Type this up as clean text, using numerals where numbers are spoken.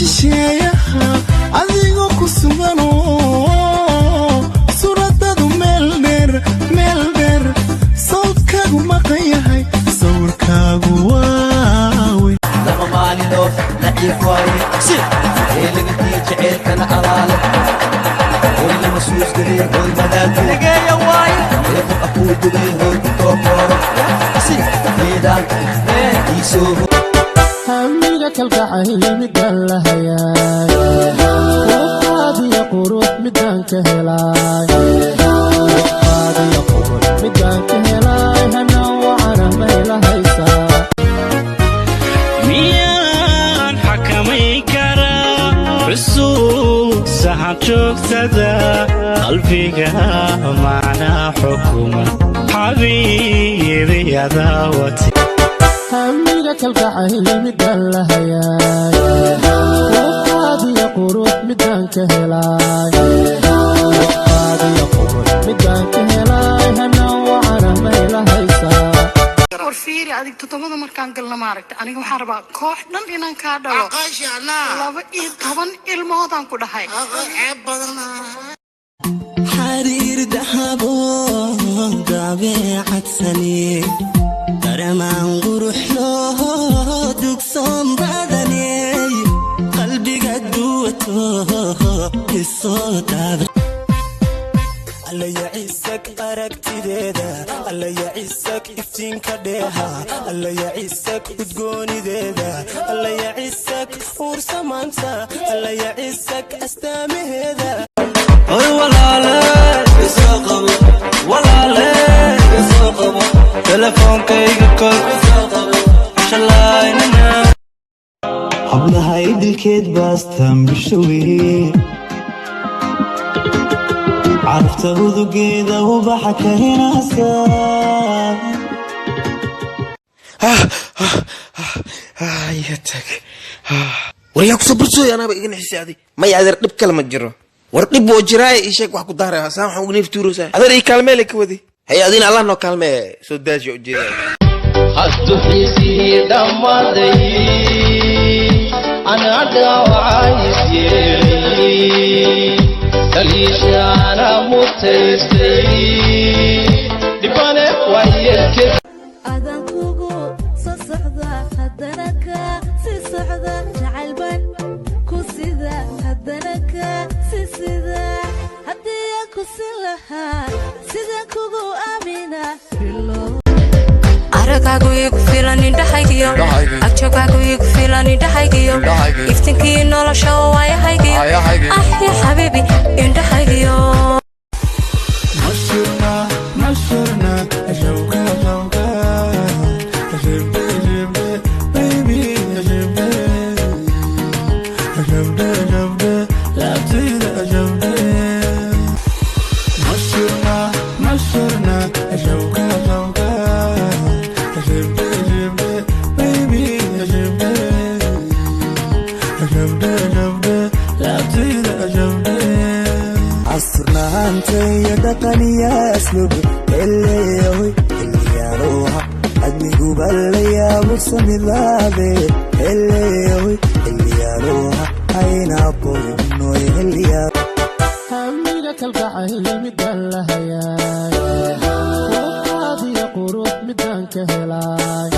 Shisheeyaha adigoo ku suganoo suuradadu meel dheer, meel dheer, sawdkaagu maqan yahay, sawirkaagu waawe. Laba maalinoo daciif waaye si eelagantii jaceylkana alaale hoy lama suusgaday, hoy madaalgeeya waaye eeqo akuu dugay, hoy ku tookooro si eedaan iisoo. Hamiga kalgacayl midaan la hayaay, quruxaadiyo qurux midaan ka helaay, quruxaadiyo qurux midaan ka helaay, hana wacana mayla haysaa. Miyaan xakamay karaa xusuusaha joogtada qalbiga macnaa xukuma xabiibi adaawati? Hamiga kalgacayl midaan la hayaay, quruxaadiyo qurux midaan ka helaay, quruxaadiyo qurux midaan ka helaay, hana wacana mayla haysaa. War fiiri, adig 7da markaan galna, maaragta, aniga waxaan rabaa koox dhan inaan kaa dhalo, 12 ilmoodaan ku dhahay. Xariir dahabo dabeecadsane, daramaan qurux loo dugsoon badaney, qalbiga duwato isoo daaba. Allaya ciisag aragtideeda, allaya ciisag iftiinka dheeha, allaya ciisag udgoonideeda, allaya ciisag uursamaanta, allaya ciisag astaamaheeda. Hoy walaale, isoo qabo, walaale isoo qabo, telefoonkayga kor isoo qabo, shalaynana. Hablaha idilkeed baastan bishowe, carafta udugeeda ubaxa ka hinaasa. Iga tag, waryaa kusoo bursooy, anaaba iga nixisay adi. Maya adeer, dhib kale ma jiro. War dhib oo jiraaye, ii sheeg wax ku daaraya. Saan waxaan ugu neeftuuraysaa adeer, ii kaalmeele ka wadi. Hay, adina Allah noo kaalmee, soo daajiya ujeeda. Haddu xiisihii dhammaaday, anaa dhaawacays yeelay, daliishaana mutaystay, dhibane waayelke. Adan kugu soo socda, haddana ka sii socda, jacaylban ku sida, haddana ka sii sida, haddii aan ku sin lahaa, sidaan kugu aamina bilo. Aragaagu igu filan indhahaygiyo, agjogaagu igu filan indhahaygiyo, iftinkii nolosha oo waayahaygiyo, ah ya xabiibi indhahaygiyo. Mashurna, mashurna, shawka, shawka, shibde, shibde, baby, shibde, shibde, shibde, laabtayda shibde. Mashurna, mashurna, shawka, shawka, shibde, shibde, baby, shibde, shibde, shibde, laabtayda shibde. Asturnaanta iyo dhaqaniya aslub eleeyahoy, xilliyaanuha admiguba la yaabo samidaabe, eleeyahoy, xilliyaanuha hayna qoynoy xilliyaa. Hamiga kalgacayl midaan la hayaay, quruxaadiyo qurux midaan ka helaay.